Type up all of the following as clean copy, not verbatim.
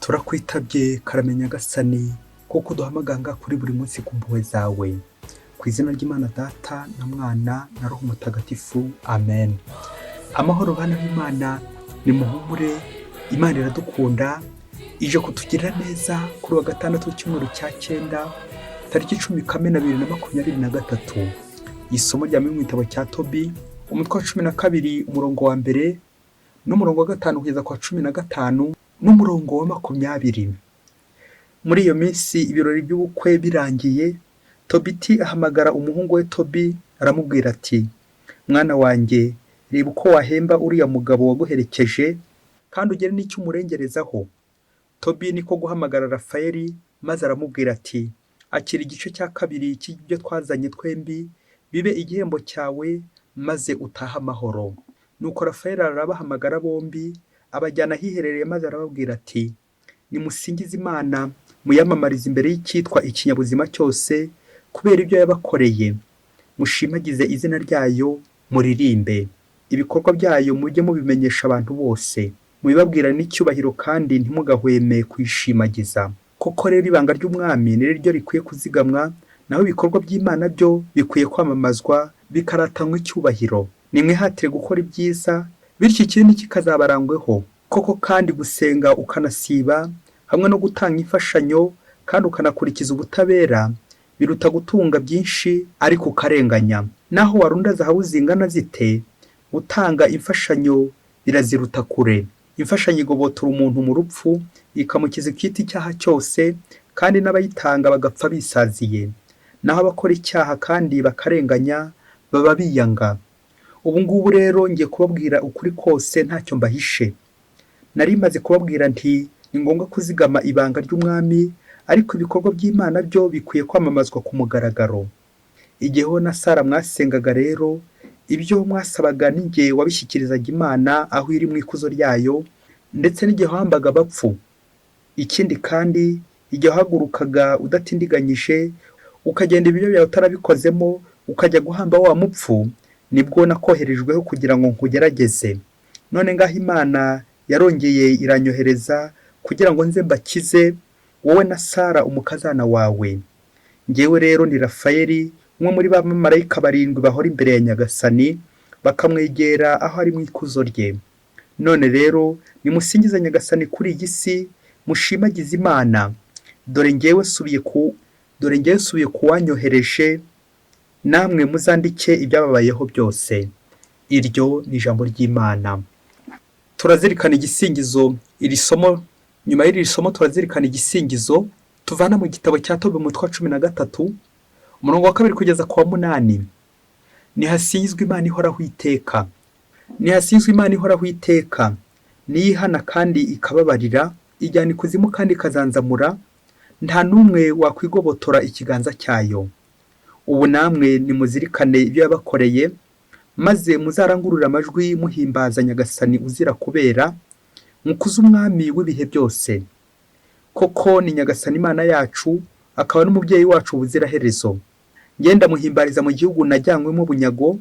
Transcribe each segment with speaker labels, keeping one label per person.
Speaker 1: Turakwitabye karame Nyagasani, kuko uduhamagara kuri buri munsi ku mpuhwe zawe. Ku izina ry'Imana Data na Mwana na Roho Mutagatifu, amen. Amahoro bana b'Imana, nimuhumure, Imana iradukunda, ije kutugirira neza kuri wa gatandatu w'icyumweru cya cyenda, tariki 10 Kamena 2023. Isomo rya mu gitabo cya Tobi, umutwe wa 12, umurongo wa mbere n'umurongo wa gatanu kugeza ku wa 15 n'umurongo wa 20. Muri iyo minsi ibirori by'ubukwe birangiye, Tobiti ahamagara umuhungu we Tobi aramubwira ati: "Mwana wanjye, reba uko wahemba uriya mugabo waguherekeje kandi ugire n'icyo umurengerezaho." Tobi niko guhamagara Rafayeli maze aramubwira ati: "Akira igice cya kabiri cy'ibyo twazanye twembi, bibe igihembo cyawe maze utahe amahoro." Nuko Rafayeli arabahamagara bombi, abajyana ahiherereye maze arababwira ati: "Nimusingize Imana, muyamamarize imbere y'icyitwa ikinyabuzima cyose kubera ibyo yabakoreye. Mushimagize izina ryayo, muririmbe. Ibikorwa byayo mujye mubimenyesha abantu bose. Mubibabwirane n'icyubahiro kandi ntimugahweme kuyishimagiza. Koko rero ibanga ry'umwami ni ryo rikwiye kuzigamwa, naho ibikorwa by'Imana byo bikwiye kwamamazwa bikaratanwa icyubahiro. Nimwihatire gukora ibyiza, bityo ikibi ntikikazabarangweho. Koko kandi gusenga ukanasiba, hamwe no gutanga imfashanyo kandi ukanakurikiza ubutabera, biruta gutunga byinshi ariko ukarenganya. Naho warunda zahabu zingana zite, gutanga imfashanyo biraziruta kure. Imfashanyo igobotora umuntu mu rupfu, ikamukiza icyitwa icyaha cyose, kandi n'abayitanga bagapfa bisaziye. Naho abakora icyaha kandi bakarenganya baba biyanga. Ubu ngubu rero ngiye kubabwira ukuri kose ntacyo mbahishe. Nari maze kubabwira nti: ni ngombwa kuzigama ibanga ry'umwami, ariko ibikorwa by'Imana byo bikwiye kwamamazwa ku mugaragaro. Igihe wowe na Sara mwasengaga rero, ibyo mwasabaga ni jye wabishyikirizaga Imana aho iri mu ikuzo ryayo, ndetse n'igihe wahambaga abapfu. Ikindi kandi, igihe wahagurukaga udatindiganyije, ukagenda ibiryo byawe utarabikozemo, ukajya guhamba wa mupfu, nibwo nakoherejweho kugira ngo nkugerageze. None ngaho Imana yarongeye iranyohereza kugira ngo nze mbakize, wowe na Sara umukazana wawe. Ngewe rero ni Rafayeli, umwe muri ba bamarayika barindwi bahora imbere ya Nyagasani, bakamwegera aho ari mu ikuzo rye. None rero nimusingize Nyagasani kuri iyi si, mushimagize Imana. Dore ngewe nsubiye ku wanyohereje, namwe muzandike ibyababayeho byose." Iryo ni ijambo ry'Imana. Turazirikana igisingizo iri somo. Nyuma y'iri somo turazirikana igisingizo tuvana mu gitabo cya Tobi, umutwe wa 13, umurongo wa kabiri kugeza ku wa munani. Nihasingizwe Imana ihoraho iteka. Nihasingizwe Imana ihoraho iteka, niyo ihana kandi ikababarira, ijyana ikuzimu kandi ikazanzamura, nta n'umwe wakwigobotora ikiganza cyayo. Ubu namwe nimuzirikane ibyo yabakoreye, maze muzarangurure amajwi muhimbaza Nyagasani uzira kubera, mukuze umwami w'ibihe byose. Koko ni Nyagasani Imana yacu, akaba n'umubyeyi wacu ubuziraherezo. Ngenda muhimbariza mu gihugu najyanywemo bunyago,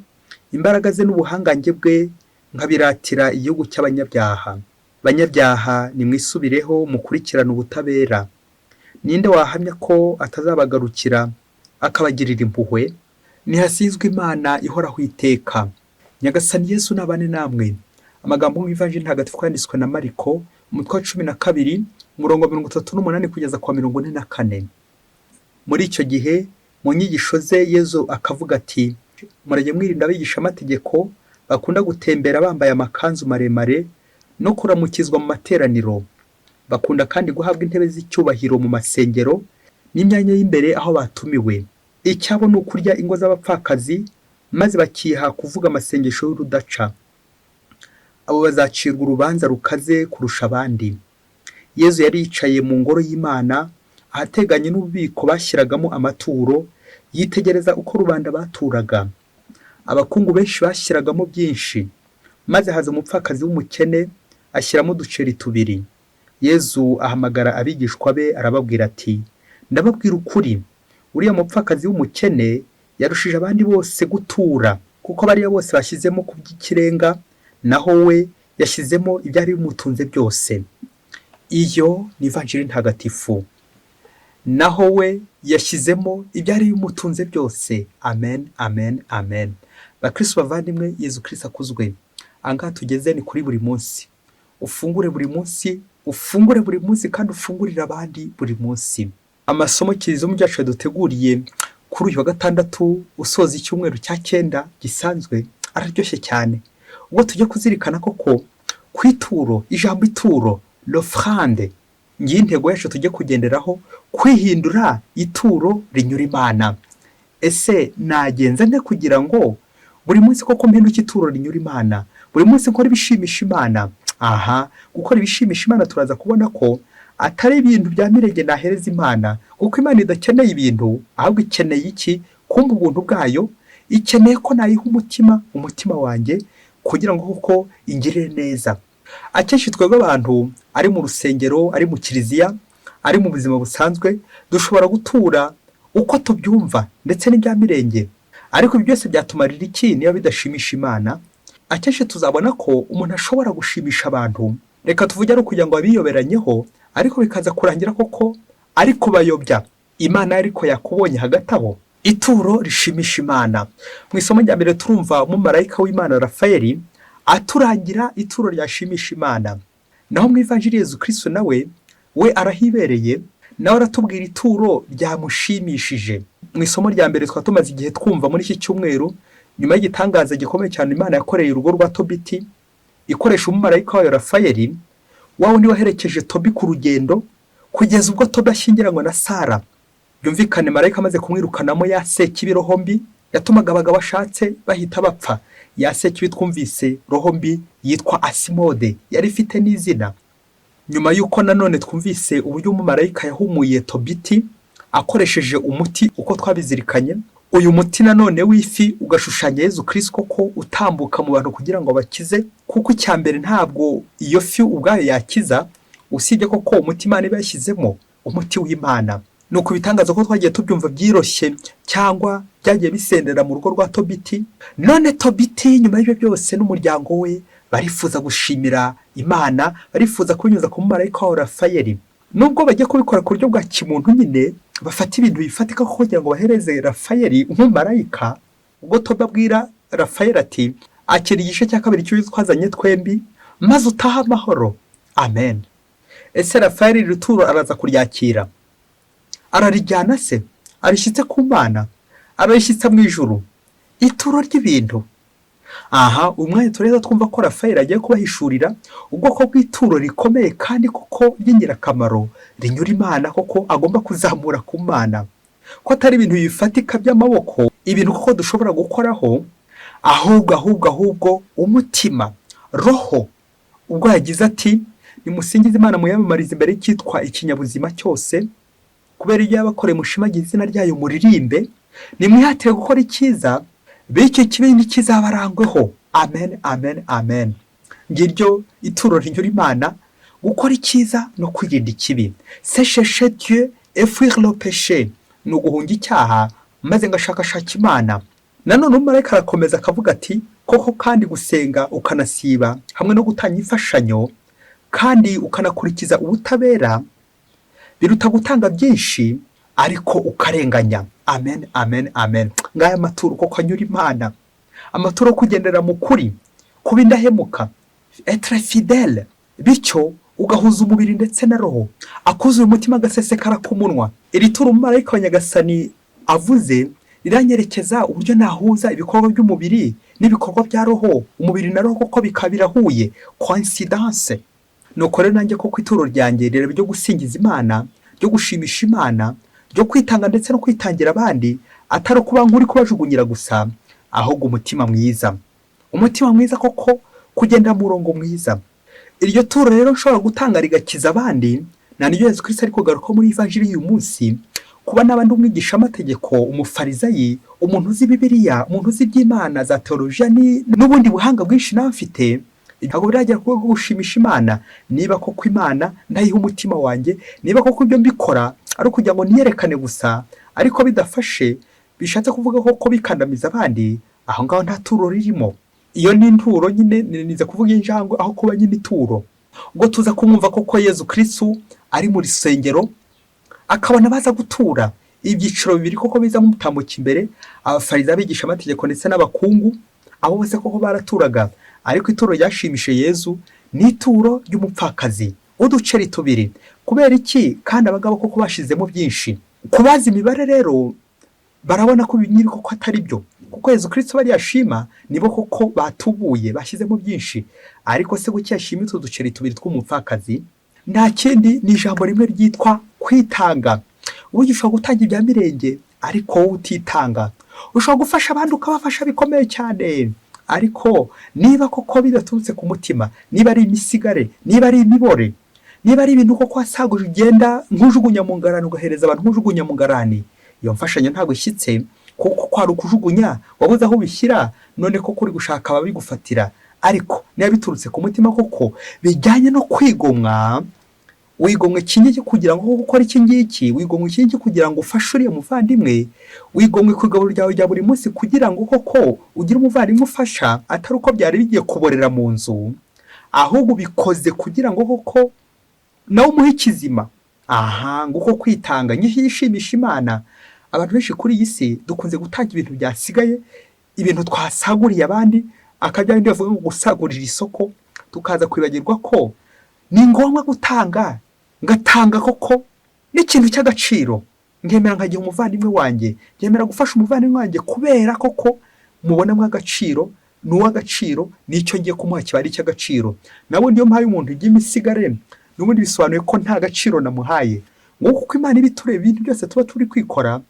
Speaker 1: imbaraga ze n'ubuhangange bwe nkabiratira igihugu cy'abanyabyaha. Banyabyaha, nimwisubireho mukurikirane ubutabera. Ninde wahamya ko atazabagarukira akabagirira impuhwe? Nihasizwe Imana ihoraho iteka. Nyagasani Yesu nabane namwe. Amagambo mu Ivanjiri ntagatifu yanditswe na Mariko, umutwe wa 12, umurongo wa 38 kugeza ku wa 44. Muri icyo gihe, mu nyigisho ze, Yezu akavuga ati: "Murajye mwirinda abigishamategeko bakunda gutembera bambaye amakanzu maremare no kuramukizwa mu materaniro. Bakunda kandi guhabwa intebe z'icyubahiro mu masengero n'imyanya y'imbere aho batumiwe. Icyabo ni ukurya ingo z'abapfakazi, maze bakiha kuvuga amasengesho y'urudaca. Abo bazacirwa urubanza rukaze kurusha abandi." Yezu yari yicaye mu ngoro y'Imana ahateganye n'ububiko bashyiragamo amaturo, yitegereza uko rubanda baturaga. Abakungu benshi bashyiragamo byinshi, maze haza umupfakazi w'umukene ashyiramo uduceri tubiri. Yezu ahamagara abigishwa be arababwira ati: "Ndababwira ukuri, uriya mupfakazi w'umukene yarushije abandi bose gutura, kuko bariya bose bashyizemo ku by'ikirenga, naho we yashyizemo ibyari bimutunze byose." Iyo ni ivanjiri ntagatifu. Naho we yashyizemo ibyari bimutunze byose. Amen, amen, amen. Bakristo bavandimwe, Yezu Kristo akuzwe. Aha ngaha tugeze ni kuri buri munsi. Ufungure buri munsi, ufungure buri munsi kandi ufungurire abandi buri munsi. Amasomo Kiliziya byacu yaduteguriye kuri uyu wa gatandatu usoza icyumweru cya cyenda gisanzwe araryoshye cyane. Ubwo tujya kuzirikana koko ku ituro, ijambo ituro, l'offrande, ngiyi intego yacu tujye kugenderaho, kwihindura ituro rinyura Imana. Ese nagenza nte kugira ngo buri munsi koko mpinduke ituro rinyura Imana, buri munsi nkora ibishimisha Imana? Aha, gukora ibishimisha Imana turaza kubona ko atari ibintu bya mirenge nahereza Imana, kuko Imana idakeneye ibintu, ahubwo ikeneye iki? Kumva ubuntu bwayo, ikeneye ko nayiha umutima, umutima wanjye, kugira ngo koko ingirire neza. Akenshi twebwe abantu, ari mu rusengero, ari mu kiliziya, ari mu buzima busanzwe, dushobora gutura uko tubyumva ndetse n'ibya mirenge. Ariko ibi byose byatumarira iki niba bidashimisha Imana? Akenshi tuzabona ko umuntu ashobora gushimisha abantu, reka tuvuge ari ukugira ngo abiyoberanyeho, ariko bikaza kurangira koko ari kubayobya. Imana ariko yakubonye hagati aho. Ituro rishimisha Imana. Mu isomo rya mbere turumva umumarayika w'Imana Rafayeli aturangira ituro ryashimisha Imana. Naho mu ivanjiri Yezu Kristo nawe we arahibereye, nawe aratubwira ituro ryamushimishije. Mu isomo rya mbere twaba tumaze igihe twumva muri iki cyumweru, nyuma y'igitangaza gikomeye cyane Imana yakoreye urugo rwa Tobiti, ikoresha umumarayika wayo Rafayeli, wa wundi waherekeje Tobi ku rugendo kugeza ubwo Tobi ashyingiranywe na Sara. Byumvikane marayika amaze kumwirukanamo ya sekibi roho mbi yatumaga abagabo ashatse bahita bapfa. Ya sekibi twumvise roho mbi yitwa Asimode, yari ifite n'izina. Nyuma y'uko nanone twumvise uburyo umumarayika yahumuye Tobiti akoresheje umuti uko twabizirikanye, uyu muti nanone w'ifi ugashushanya Yezu Kristo koko utambuka mu bantu kugira ngo bakize, kuko icya mbere ntabwo iyo fi ubwayo yakiza, usibye koko umuti Imana iba yashyizemo, umuti w'Imana. Ni uku ibitangaza ko twagiye tubyumva by'iroshye cyangwa byagiye bisendera mu rugo rwa Tobiti. None Tobiti nyuma y'ibyo byose n'umuryango we barifuza gushimira Imana, barifuza kubinyuza ku mumarayika wa Rafayeli. Nubwo bagiye kubikora ku buryo bwa kimuntu nyine, bafata ibintu bifatika kugira ngo bahereze Rafayeli nk'umumarayika. Ubwo Tobi abwira Rafayeli ati: akira igice cya kabiri cy'ibyo twazanye twembi, maze utahe amahoro. Amen. Ese Rafayeli iri turo araza kuryakira? Ararijyana se? Arishyitse ku Mana? Ararishyitsa mu ijuru? Ituro ry'ibintu. Aha umwanya tureza twumva ko Rafayeli agiye kubahishurira ubwoko bw'ituro rikomeye kandi koko ry'ingirakamaro rinyura Imana, koko agomba kuzamura ku Mana, ko atari ibintu bifatika by'amaboko, ibintu koko dushobora gukoraho, ahubwo umutima, roho. Ubwo yagize ati: nimusingize Imana muyamamarize imbere y'icyitwa ikinyabuzima cyose, kubera ibyo yabakoreye mushimagize izina ryayo muririmbe, nimwihatire gukora icyiza, bityo ikibi ntikizabarangweho. Amen, amen, amen. Ngiryo ituro rinyura Imana, gukora icyiza no kwirinda ikibi. C'est chercher Dieu et fuir le péché. Ni uguhunga icyaha maze ngashakashaka Imana. Nanone umumarayika arakomeza akavuga ati: koko kandi gusenga ukanasiba hamwe no gutanga imfashanyo kandi ukanakurikiza ubutabera biruta gutanga byinshi ariko ukarenganya. Amen, amen, amen. Ngaya amaturo koko anyura Imana, amaturo yo kugendera mu kuri, kuba indahemuka, être fidèle, bityo ugahuza umubiri ndetse na roho, akuzuye umutima agasesekara ku munwa. Iri turo umumarayika wa Nyagasani avuze riranyerekeza uburyo nahuza ibikorwa by'umubiri n'ibikorwa bya roho, umubiri na roho koko bikaba birahuye, coïncidence. Nuko rero nanjye koko ituro ryanjye riraba ryo gusingiza Imana, ryo gushimisha Imana, ryo kwitanga ndetse no kwitangira abandi, atari ukuba nk'uri kubajugunyira gusa, ahubwo umutima mwiza, umutima mwiza koko kugenda mu murongo mwiza. Iryo turo rero nshobora gutanga rigakiza abandi, na niryo Yezu Kristo ari kugaruka muri ivanjiri y'uyu munsi. Kuba n'abandi umwigishamategeko, umufarizayi, umuntu uzi Bibiliya, umuntu uzi iby'Imana za teolojiya n'ubundi buhanga bwinshi nawe mfite, ntabwo biragera ku rwego rwo gushimisha Imana. Niba koko Imana ndayiha umutima wanjye, niba koko ibyo mbikora ari ukugira ngo niyerekane gusa, ariko bidafashe, bishatse kuvuga koko bikandamiza abandi, aho ngaho nta turo ririmo. Iyo ni inturo nyine, niza kuvuga injangwe aho kuba nyine ituro. Ubwo tuza kumwumva koko Yezu Kristu ari mu rusengero, akabona baza gutura ibyiciro bibiri koko biza mutambuka imbere, abafariza, abigisha amategeko ndetse n'abakungu. Abo bose koko baraturaga, ariko ituro ryashimishije Yezu ni ituro ry'umupfakazi, uduceri tubiri. Kubera iki kandi abagabo koko bashizemo byinshi? Kubaza imibare rero barabona ko ibi koko atari byo, kuko Yezu Kristo bariya ashima nibo koko batubuye, bashyizemo byinshi. Ariko se kuki yashima utu duceri tubiri tw'umupfakazi? Nta kindi, ni ijambo rimwe ryitwa kwitanga. Uburyo ushobora gutanga ibya mirenge ariko wowe utitanga, ushobora gufasha abandi ukabafasha bikomeye cyane, ariko niba koko bidaturutse ku mutima, niba ari imisigare, niba ari imibore, niba ari ibintu koko wasaguje ugenda nk'ujugunya mu ngarani, ugahereza abantu nk'ujugunya mu ngarani, iyo mfashanyo ntabwo ishyitse, kuko kwari ukujugunya, wabuze aho ubishyira, none koko uri gushaka ababigufatira. Ariko niba biturutse ku mutima koko bijyanye no kwigomwa, wigomwe iki ngiki kugira ngo ukore iki ngiki, wigomwe iki ngiki kugira ngo ufashe uriya muvandimwe, wigomwe ku igaburo ryawe rya buri munsi kugira ngo koko ugire umuvandimwe ufasha, atari uko byari bigiye kuborera mu nzu, ahubwo ubikoze kugira ngo koko nawe umuhe ikizima. Aha nguko kwitanga yishimisha Imana. Abantu benshi kuri iyi si dukunze gutanga ibintu byasigaye, ibintu twasaguriye abandi, akabya bindi bavuga ngo gusagurira isoko, tukaza kwibagirwa ko ni ngombwa gutanga. Ngatanga koko n'ikintu cy'agaciro, nkemera nkagiha umuvandimwe wanjye, nkemera gufasha umuvandimwe wanjye kubera koko mubonamo agaciro, ni uw'agaciro, n'icyo ngiye kumuha kiba ari icy'agaciro. Nawe niyo mpaye umuntu iby'imisigare, n'ubundi bisobanuye ko nta gaciro namuhaye. Nguko uko Imana iba itureba. Ibintu byose tuba turi kwikora,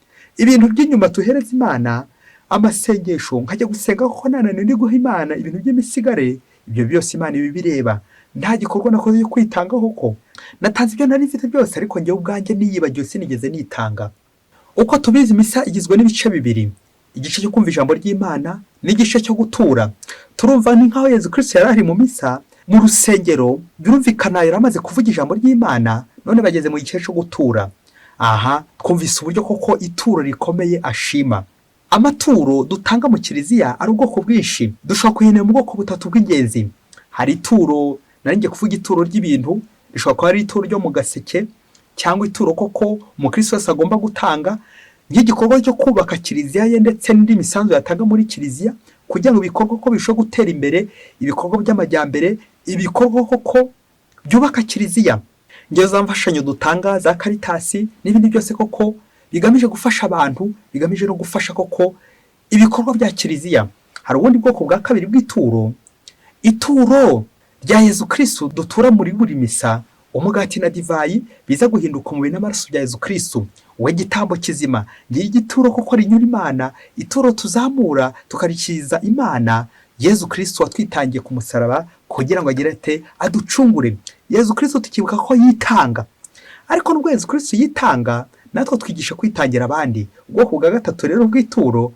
Speaker 1: ibintu by'inyuma tuhereza Imana, amasengesho, nkajya gusenga kuko nananiwe ndi guha Imana ibintu by'imisigare, ibyo byose Imana iba ibireba. Nta gikorwa nakoze cyo kwitanga koko, natanze ibyo nari mfite byose, ariko njyewe ubwanjye niyibagiwe, sinigeze nitanga. Uko tubizi, misa igizwe n'ibice bibiri: igice cyo kumva ijambo ry'Imana n'igice cyo gutura. Turumva ni nk'aho Yezu Kristo yari ari mu misa mu rusengero. Birumvikana yari amaze kuvuga ijambo ry'Imana, none bageze mu gice cyo gutura. Aha twumvise uburyo koko ituro rikomeye ashima. Amaturo dutanga mu kiliziya ari ubwoko bwinshi, dushobora kuyihenera mu bwoko butatu bw'ingenzi. Hari ituro, nari ngiye kuvuga ituro ry'ibintu, rishobora kuba ari ituro ryo mu gaseke cyangwa ituro koko umukristo wese agomba gutanga nk'igikorwa cyo kubaka kiliziya ye, ndetse n'indi misanzu yatanga muri kiliziya kugira ngo ibikorwa ko birusheho gutera imbere, ibikorwa by'amajyambere, ibikorwa koko byubaka kiliziya. Ngewe za mfashanyo dutanga za Karitasi n'ibindi byose koko bigamije gufasha abantu, bigamije no gufasha koko ibikorwa bya kiliziya. Hari ubundi bwoko bwa kabiri bw'ituro, ituro rya Yezu Kristu dutura muri buri misa, umugati na divayi biza guhinduka umubiri n'amaraso bya Yezu Kristu, we gitambo kizima. Ngiyi igituro koko rinyura Imana, ituro tuzamura tukarikiza Imana, Yezu Kristu watwitangiye ku musaraba kugira ngo agire ate? Aducungure. Yezu Kristu tukibuka ko yitanga, ariko nubwo Yezu Kristu yitanga, natwe twigisha kwitangira abandi. Ubwoko bwa gatatu rero bw'ituro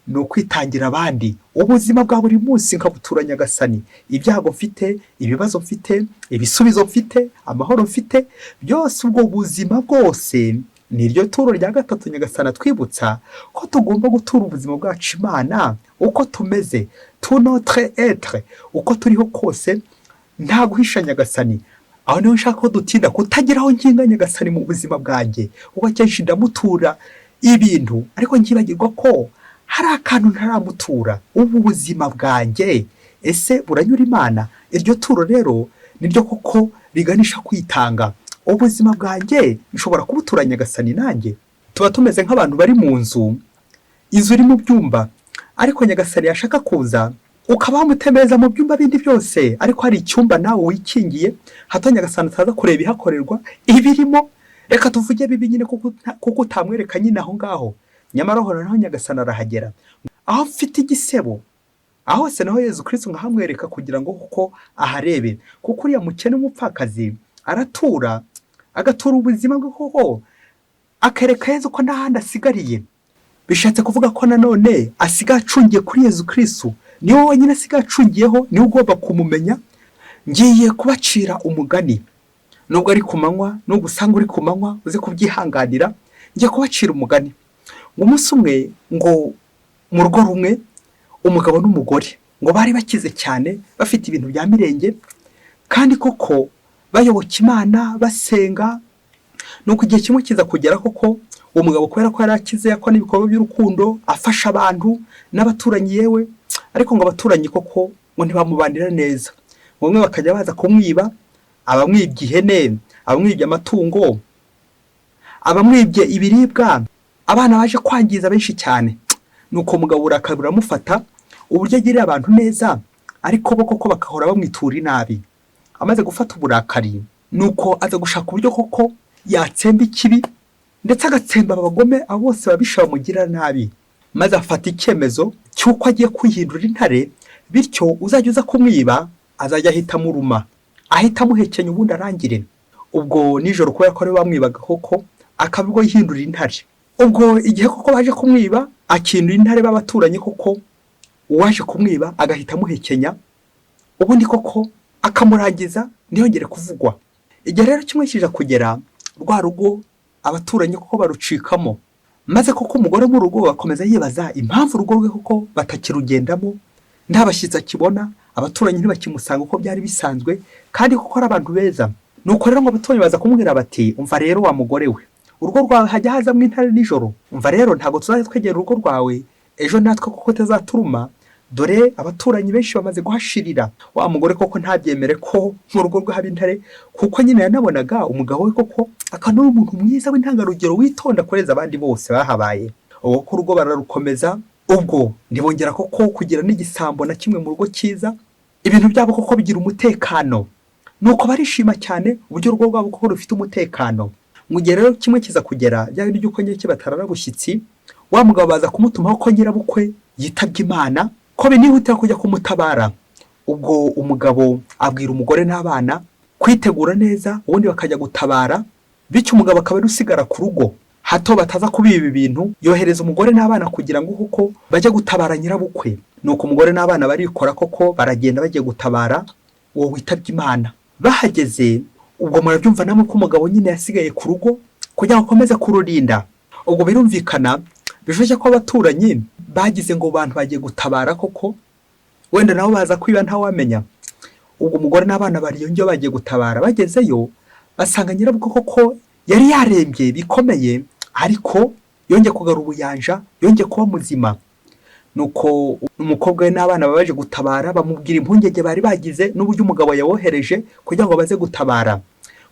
Speaker 1: ni ukwitangira abandi. Ubuzima bwa buri munsi nkabutura Nyagasani, ibyago mfite, ibibazo mfite, ibisubizo mfite, amahoro mfite, byose, ubwo buzima bwose ni iryo turo rya gatatu. Nyagasani atwibutsa ko tugomba gutura ubuzima bwacu Imana uko tumeze, tout notre être, uko turiho kose, nta guhisha Nyagasani. Aho niho nshaka ko dutinda, kutagira aho nkinga Nyagasani mu buzima bwanjye, kuko akenshi ndamutura ibintu ariko nkibagirwa ko hari akantu ntaramutura. Ubu buzima bwanjye ese buranyura Imana? Iryo turo rero niryo koko riganisha kwitanga. Ubuzima bwanjye nshobora kubutura Nyagasani nanjye. Tuba tumeze nk'abantu bari mu nzu, inzu iri mu byumba, ariko Nyagasani yashaka kuza ukaba wamutembereza mu byumba bindi byose, ariko hari icyumba nawe wikingiye, hato Nyagasani ataza kureba ibihakorerwa, ibirimo, reka tuvuge bibi nyine, kuko utamwereka nyine aho ngaho. Nyamara aho naho Nyagasani arahagera. Aho mfite igisebo, aho hose naho Yezu Kristo nkahamwereka kugira ngo kuko aharebe. Kuko uriya mukene w'umupfakazi aratura, agatura ubuzima bwe koko, akereka Yezu ko nta handi asigariye. Bishatse kuvuga ko nanone asigaye acungiye kuri Yezu Kristo, niwe wenyine asigaye acungiyeho, niwe ugomba kumumenya. Ngiye kubacira umugani, nubwo ari ku manywa, nubwo usanga uri ku manywa uze kubyihanganira. Ngiye kubacira umugani. Ngo umunsi umwe, ngo mu rugo rumwe, umugabo n'umugore ngo bari bakize cyane, bafite ibintu bya mirenge kandi koko. Bayoboka Imana, basenga. Nuko igihe kimwe kiza kugera koko, uwo mugabo kubera ko yari akize, akora n'ibikorwa by'urukundo, afasha abantu n'abaturanyi yewe, ariko ngo abaturanyi koko ngo ntibamubanira neza. Bamwe bakajya baza kumwiba, abamwibye ihene, abamwibye amatungo, abamwibye ibiribwa, abana baje kwangiza benshi cyane. Nuko umugabo uburakari buramufata, uburyo agirira abantu neza, ariko bo koko bagahora bamwitura inabi. Amaze gufata uburakari, nuko aza gushaka uburyo koko yatsemba ikibi, ndetse agatsemba abagome, abo bose babisha bamugirira nabi. Maze afata icyemezo cy'uko agiye kwihindura intare, bityo uzajya uza kumwiba azajya ahita amuruma, ahita amuhekenya, ubundi arangire. Ubwo nijoro, kubera ko ariwe bamwibaga koko, akaba ubwo yihindura intare. Ubwo igihe koko baje kumwiba, akindura intare b'abaturanyi koko, uwaje kumwiba agahita amuhekenya, ubundi koko akamurangiza, ntiyongere kuvugwa. Igihe rero kimwe kija kugera, rwa rugo abaturanyi koko barucikamo, maze koko umugore mu rugo bakomeza yibaza impamvu urugo rwe koko batakirugendamo, nta bashyitsi akibona, abaturanyi ntibakimusanga uko byari bisanzwe, kandi koko ari abantu beza. Nuko rero ngo abaturanyi baza kumubwira bati: "Umva rero wa mugore we, urugo rwawe hajya hazamo intare nijoro. Umva rero, ntabwo tuzajya twegera urugo rwawe, ejo natwe koko tazaturuma. Dore abaturanyi benshi bamaze guhashirira." Wa mugore koko ntabyemere ko mu rugo rwe haba intare, kuko nyine yanabonaga umugabo we koko akaba ari umuntu mwiza w'intangarugero, witonda kurenza abandi bose bahabaye. Ubwo ko urugo bararukomeza, ubwo ntibongera koko kugira n'igisambo na kimwe mu rugo cyiza. Ibintu byabo koko bigira umutekano, nuko barishima cyane uburyo urugo rwabo koko rufite umutekano. Mu gihe rero kimwe kiza kugera, bya bindi by'uko nyine batarara bushyitsi, wa mugabo baza kumutumaho ko nyirabukwe yitabye Imana, ko binihutira kujya kumutabara. Ubwo umugabo abwira umugore n'abana kwitegura neza, ubundi bakajya gutabara, bityo umugabo akaba ari usigara ku rugo, hato bataza kubiba ibintu. Yohereza umugore n'abana kugira ngo koko bajye gutabara nyirabukwe. Nuko umugore n'abana barikora koko, baragenda bagiye gutabara uwo witabye Imana. Bahageze, ubwo murabyumva namwe ko umugabo nyine yasigaye ku rugo kugira ngo akomeze kururinda. Ubwo birumvikana, bishoboke ko abaturanyi bagize ngo bantu bagiye gutabara koko, wenda nabo baza kwiba, ntawamenya. Ubwo umugore n'abana bariyongeyeho bagiye gutabara. Bagezeyo basanga nyirabukwe koko yari yarembye bikomeye, ariko yongeye kugarura ubuyanja, yongeye kuba muzima. Nuko umukobwa we n'abana baje gutabara bamubwira impungenge bari bagize n'uburyo umugabo yabohereje kugira ngo baze gutabara.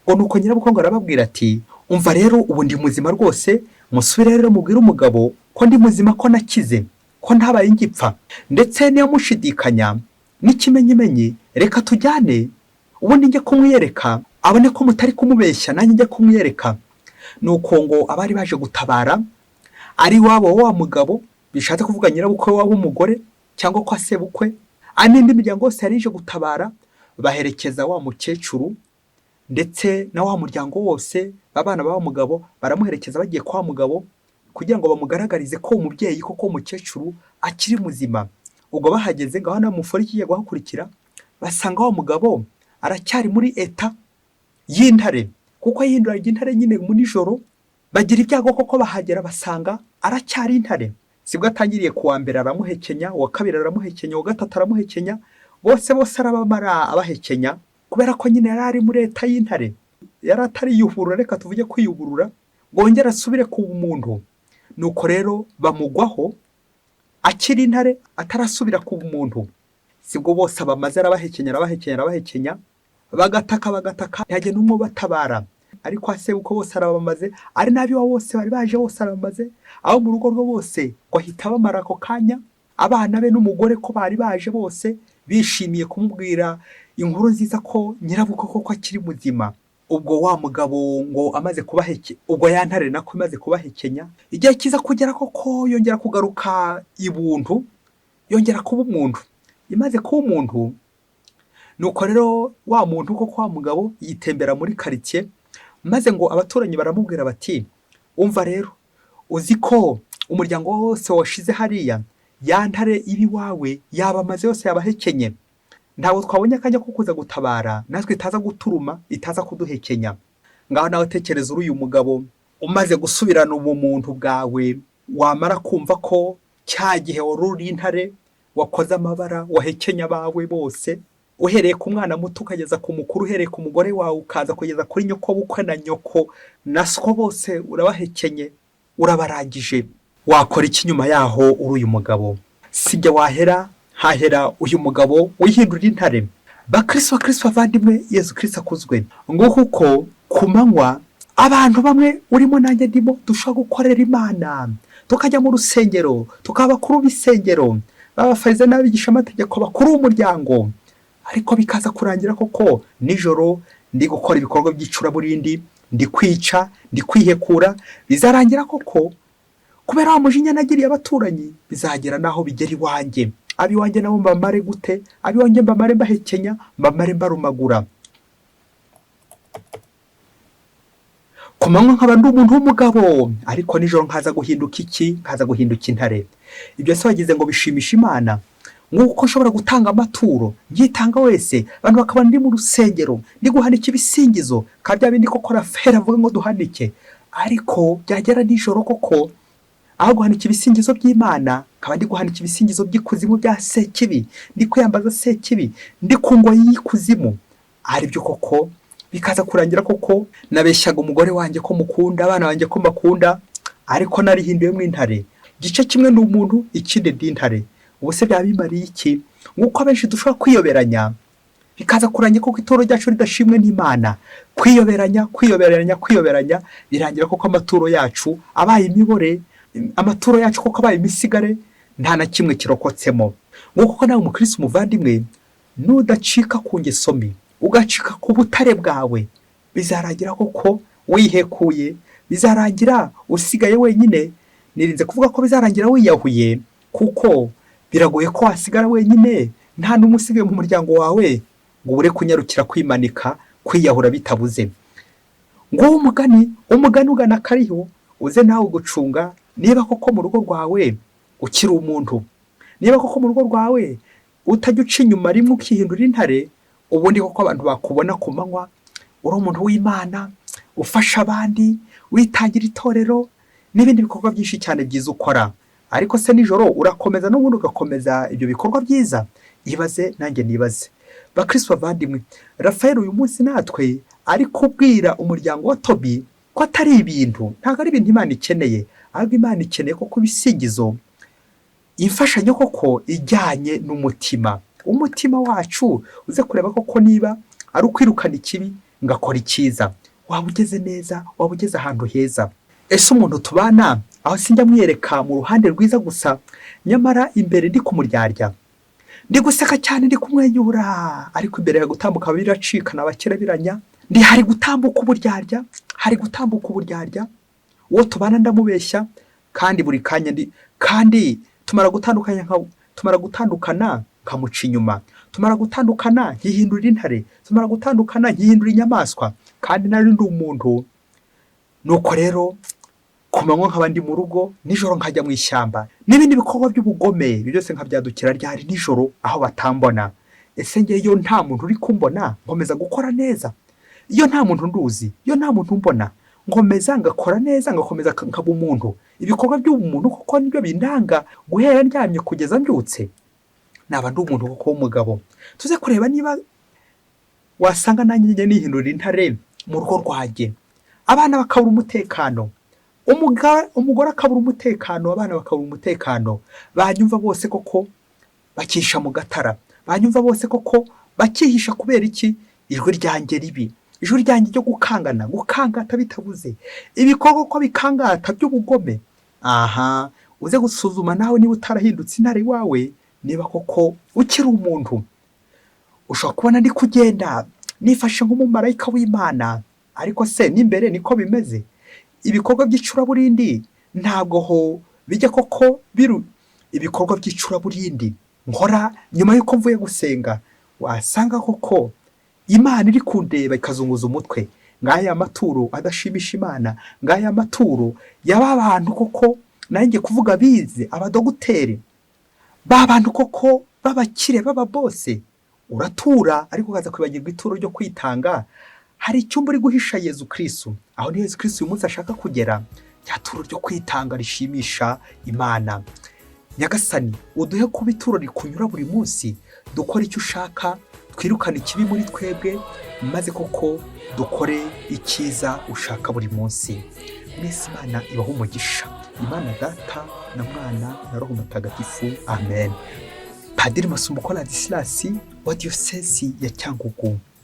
Speaker 1: Ngo nuko nyirabukwe ngo arababwira ati: "Umva rero, ubu ndi muzima rwose. Musubire rero mubwire umugabo ko ndi muzima, ko nakize, ko ntabaye ngipfa. Ndetse niyo mushidikanya n'ikimenyimenyi, reka tujyane, ubundi njye kumwiyereka, abone ko mutari kumubeshya, nanjye njye kumwiyereka." Nuko ngo abari baje gutabara, ari iwabo wa mugabo, bishatse kuvuga nyirabukwe waba umugore cyangwa kwa sebukwe, ari n'indi miryango yose yari ije gutabara, baherekeza wa mukecuru ndetse na wa muryango wose, abana ba wa mugabo baramuherekeza bagiye kwa mugabo kugira ngo bamugaragarize ko umubyeyi koko umukecuru akiri muzima. Ubwo bahageze, ngaho na mufore ikigiye guhakurikira, basanga wa mugabo aracyari muri état y'intare, kuko yihinduraga intare nyine mu nijoro. Bagira ibyago koko bahagera basanga aracyari intare. Sibwo atangiriye ku wa mbere aramuhekenya, uwa kabiri aramuhekenya, uwa gatatu aramuhekenya, bose bose arabamara abahekenya, kubera ko nyine yari ari muri état y'intare, yari atariyuburura, reka tuvuge kwiyuburura ngo yongere asubire ku muntu. Nuko rero bamugwaho akiri intare, atarasubira ku muntu. Sibwo bose abamaze arabahekenya, arabahekenya, arabahekenya, bagataka bagataka, ntihagire n'umwe ubatabara. Ariko sebukwe bose arabamaze, ari n'ab'iwabo bose bari baje bose arabamaze, abo mu rugo rwe bose ngo ahita bamara ako kanya, abana be n'umugore ko bari baje bose bishimiye kumubwira inkuru nziza ko nyirabukwe koko akiri muzima. Ubwo wa mugabo ngo amaze kubaheke, ubwo ya ntare nako imaze kubahekenya, igihe kiza kugera koko yongera kugaruka ibuntu, yongera kuba umuntu. Imaze kuba umuntu, nuko rero wa muntu koko, wa mugabo, yitembera muri karitsiye, maze ngo abaturanyi baramubwira bati: "Umva rero, uzi ko umuryango wose washize hariya? Ya ntare iba iwawe yabamaze yose, yabahekenye. Ntabwo twabonye akanya ko kuza gutabara, natwe itaza guturuma, itaza kuduhekenya." Ngaho nawe tekereza uri uyu mugabo umaze gusubirana ubumuntu bwawe, wamara kumva ko cya gihe wari uri intare wakoze amabara, wahekenye abawe bose. Uhereye ku mwana muto ukageza ku mukuru, uhereye ku mugore wawe ukaza kugeza kuri nyoko bukwe na nyoko na so, bose urabahekenye, urabarangije. Wakora iki nyuma yaho uri uyu mugabo? Sijya wahera hahera uyu mugabo wihindura intare. Bakristo, bakristo bavandimwe, Yezu Kristo akuzwe. Nguko uko ku manywa abantu bamwe urimo nanjye ndimo dushobora gukorera Imana, tukajya mu rusengero, tukaba abakuru b'isengero, b'abafarisayo n'abigishamategeko bakuru b'umuryango, ariko bikaza kurangira koko nijoro ndi gukora ibikorwa by'icuraburindi, ndi kwica, ndi kwihekura. Bizarangira koko kubera wa mujinya nagiriye abaturanyi, bizagera n'aho bigera iwanjye. Ab'iwanjye nabo mbamare gute? Ab'iwanjye mbamare mbahekenya, mbamare mbarumagura. Ku manywa nkaba ndi umuntu w'umugabo, ariko nijoro nkaza guhinduka iki? Nkaza guhinduka intare. Ibyo se wagize ngo bishimisha Imana? Nk'uko nshobora gutanga amaturo, nyitanga wese, abantu bakabona ndi mu rusengero, ndi guhanika ibisingizo, ka bya bindi koko Raferi avuga ngo duhanike, ariko byagera nijoro koko aho guhanika ibisingizo by'Imana, nkaba ndi guhanika ibisingizo by'ikuzimu bya Sekibi, ndi kwiyambaza Sekibi, ndi ku ngoyi y'ikuzimu. Aribyo koko bikaza kurangira koko nabeshyaga umugore wanjye ko mukunda, abana banjye ko mbakunda, ariko narihinduyemo intare. Igice kimwe ni umuntu, ikindi ndi intare. Ubu se byaba bimariye iki? Nk'uko abenshi dushobora kwiyoberanya, bikaza kurangira koko ituro ryacu ridashimwe n'Imana. Kwiyoberanya, kwiyoberanya, kwiyoberanya, birangira koko amaturo yacu abaye imibore, amaturo yacu koko abaye imisigare, nta na kimwe kirokotsemo. Nk'uko ko nawe umukristo umuvandimwe, nudacika ku ngeso mbi, ugacika ku butare bwawe, bizarangira koko wihekuye, bizarangira usigaye wenyine. Nirinze kuvuga ko bizarangira wiyahuye, kuko biragoye ko wasigara wenyine nta n'umwe usigaye mu muryango wawe ngo ubure kunyarukira kwimanika, kwiyahura bitabuze. Nguwo umugani, umugani ugana akariho, uze nawe gucunga niba koko mu rugo rwawe ukiri umuntu, niba koko mu rugo rwawe utajya uca inyuma rimwe ukihindura intare, ubundi koko abantu bakubona ku manywa uri umuntu w'Imana, ufasha abandi, witangira itorero n'ibindi bikorwa byinshi cyane byiza ukora, ariko se nijoro urakomeza n'ubundi ugakomeza ibyo bikorwa byiza? Ibaze nanjye nibaze. Bakristo bavandimwe, Rafael uyu munsi natwe ari kubwira umuryango wa Tobi ko atari ibintu, ntabwo ari ibintu Imana ikeneye, ahubwo Imana ikeneye koko ibisingizo, imfashanyo koko ijyanye n'umutima. Umutima wacu uze kureba koko niba ari ukwirukana ikibi ngakora icyiza, waba ugeze neza, waba ugeze ahantu heza. Ese umuntu tubana aho sinjya mwiyereka mu ruhande rwiza gusa, nyamara imbere ndi kumuryarya, ndi guseka cyane, ndi kumwenyura, ariko imbere ya gutambuka biracika nabakirabiranya, ndi hari gutambuka uburyarya, hari gutambuka uburyarya. Uwo tubana ndamubeshya, kandi buri kanya ndi, kandi tumara gutandukanya nka tumara gutandukana nkamuca inyuma, tumara gutandukana nkihindura intare, tumara gutandukana nkihindura inyamaswa, kandi nari ndi umuntu. Nuko rero ku manywa nkaba ndi mu rugo, nijoro nkajya mu ishyamba n'ibindi bikorwa by'ubugome, ibyo byose nkabyadukira ryari? Nijoro aho batambona. Ese ngewe nta muntu uri kumbona nkomeza gukora neza? Iyo nta muntu nduzi, iyo nta muntu mbona, nkomeza ngakora neza, ngakomeza nkaba umuntu? Ibikorwa by'ubumuntu koko nibyo bindanga guhera ndyamye kugeza mbyutse, naba ndi umuntu koko w'umugabo. Tuze kureba niba wasanga nanjye njya nihindurira intare mu rugo rwanjye, abana bakabura umutekano, umugore akabura umutekano, abana bakabura umutekano, banyumva bose koko bakihisha mu gatara, banyumva bose koko bakihisha. Kubera iki? Ijwi ryanjye ribi, ijwi ryanjye ryo gukangana, gukangata bitabuze, ibikorwa ko bikangata by'ubugome. Aha uze gusuzuma nawe niba utarahindutse intare iwawe, niba koko ukiri umuntu. Ushobora kubona ndi kugenda nifashe nk'umumarayika w'Imana, ariko se n'imbere niko bimeze? Ibikorwa by'icuraburindi ntabwo ho bijya koko biru ibikorwa by'icuraburindi nkora nyuma y'uko mvuye gusenga, wasanga koko Imana iri kundeba ikazunguza umutwe. Ngaya maturo adashimisha Imana, ngaya maturo y'aba bantu koko nanjye kuvuga bize, abadogiteri, ba bantu koko b'abakire b'ababose. Uratura ariko ukaza kwibagirwa ituro ryo kwitanga. Hari icyumba uri guhisha Yezu Kristu, aho ni Yezu Kristu uyu munsi ashaka kugera, rya turo ryo kwitanga rishimisha Imana. Nyagasani, uduhe kuba ituro rikunyura buri munsi, dukora icyo ushaka, Twirukane ikibi muri twebwe, maze koko dukore icyiza ushaka buri munsi. Mwese Imana ibahe umugisha. Imana Data na Mwana na Roho Mutagatifu. Amen. Padiri Masumbuko Ladislas wa Diyosezi ya Cyangugu.